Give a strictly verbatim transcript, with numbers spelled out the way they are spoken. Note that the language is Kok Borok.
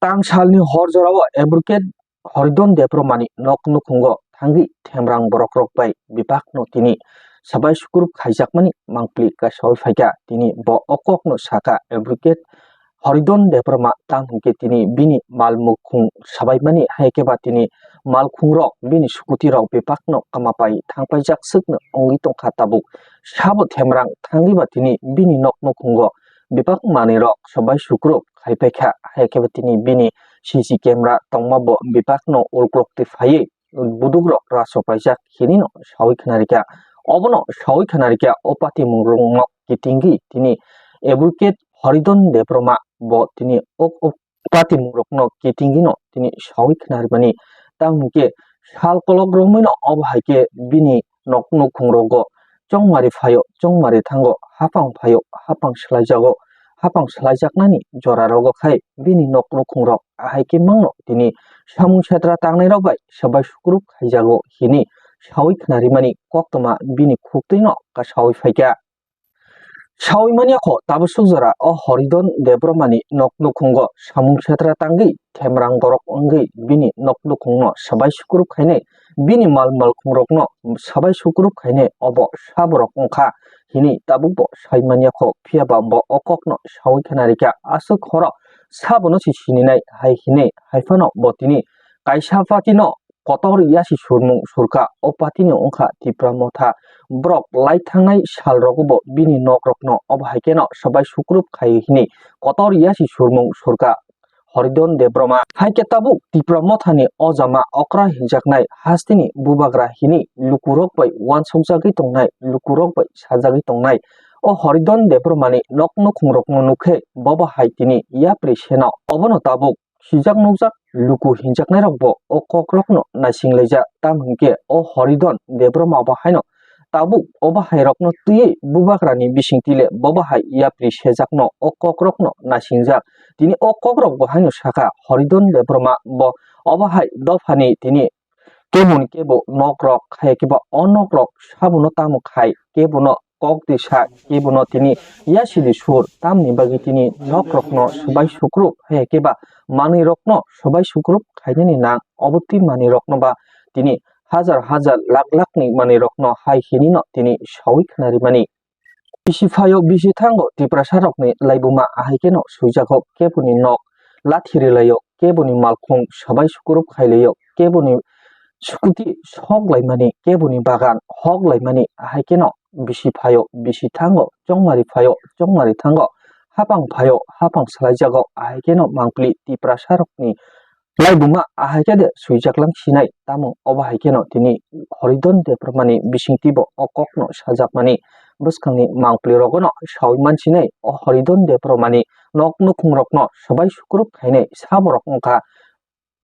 Tang salni hor jorao Advocate Horidon Debbarmani nok nukhungo thangwi themrang borokrok bai bebakno tini sabai sukurup khaijakmani mangpili kasawi phaikha. Tini bo o kokno sakha Advocate Horidon Debbarma, tamo hwnkhe tini bini mal mukhung sabaimani, hai khe ba tini malkhungrok, bini scooty rok bebakno kwmapai thangpaijak swkno wngwi tongkha tabuk. Sabo themrang thangwi ba tini bini nok nukhungo bebak manwirok sabai sukurup khaipaikha, hai khe ba tini bini C C camera tongma bo bebakno ulklok twi phaiwi budukrok rasopaijak hinwino sawi khnarikha. Obono sawi khnarikha o patimungrokno kitingwi tini Advocate Horidon Debbarma bo tini o, o patimungrokno kitingwino tini sawi khnarmani. Tamo hwnkhe sal kolok romwino obo hai khe bini nok nukhungrogo chongmari phaio, chongmari thango, hapang phaio, hapang swlaijago, hapang swlaijaknani jorarogo khai bini nok nukhungrok ahai khe mangno tini samung setra tangnairok bai sabai sukurup khaijago hinwi sawi khnarimani koktwma bini khuktwino kasawi phaikha. Sawi manya kho tabuk suk jora o Horidon Debbarmani nok nukhungo samung setra tangwi themrang borok wngwi bini nok nukhungno sabai sukurup khainai, bini mal malkhungrokno sabai sukurup khainai obo saborok wngkha hinwi tabukbo sai manya kho, phiya ba bo o kokno sawi khnarikha. Aswk horo sabono se sininai hai hinwi, hai phano bo tini kaisa party no kotor yasi surmung surkha. O party ni wngkha Tipra Motha. Borok lai thangnai sal rogo bo bini nok rokno obo hai kheno sabai sukurup khai hini kotor yasi surmung surkha Horidon Debbarma. Hai khe tabuk Tipra Motha ni ojama okra hinjaknai hasteni bubagra hini lukurok bai uansukjagwi tongnai, lukurok bai sajagwi tongnai. O Horidon Debbarma ni nok nukhung rokno nukhe bobo hai tini yapri seno. Obono tabuk sijak nukjak luku hinjaknairokbo o kokrokno naisinglaijak, tamo hwnkhe o Horidon Debbarma bo haino tabuk o bahairokno twiwi bubagrani bisingtwi le bo bahai yapri sejakno o kokrokno naisingjak. Tini o kokrokbo haino sakha Horidon Debbarma bo o bahai dophani tini keboni kebo nokrok, hai khe ba o nokrok sabono tamo khai, kebono kok twi sa, kebono tini yasidi sur, tamni bagwi tini nokrokno swbai sukruk, hai khe ba manwirokno swbai sukruk khainani nang, obo twi manwirokno ba tini hajar hajar lakh lakhni manwirokno hai hinino tini sawi khnarimani. Bisi phaio, bisi thango Tiprasa rokni laibuma ahai kheno swijago, keboni nok lathi rilaio, keboni malkhung sabai sukurup khailaio, keboni scooty sok laimani, keboni bagan hok laimani ahai kheno bisi phaio, bisi thango chongmari phaio, chongmari thango hapang phaio, hapang salaijago ahai kheno mangpili Tiprasa rokni laibuma ahai khe de swijak lang sinai, tamo obo hai kheno tini Horidon Debbarmani bisingtwi bo o kokno sajakmani bwskangni mangpili rogono sawi mansinai. O Horidon Debbarmani nok nukhung rokno swbai sukurup khainai saborok wngkha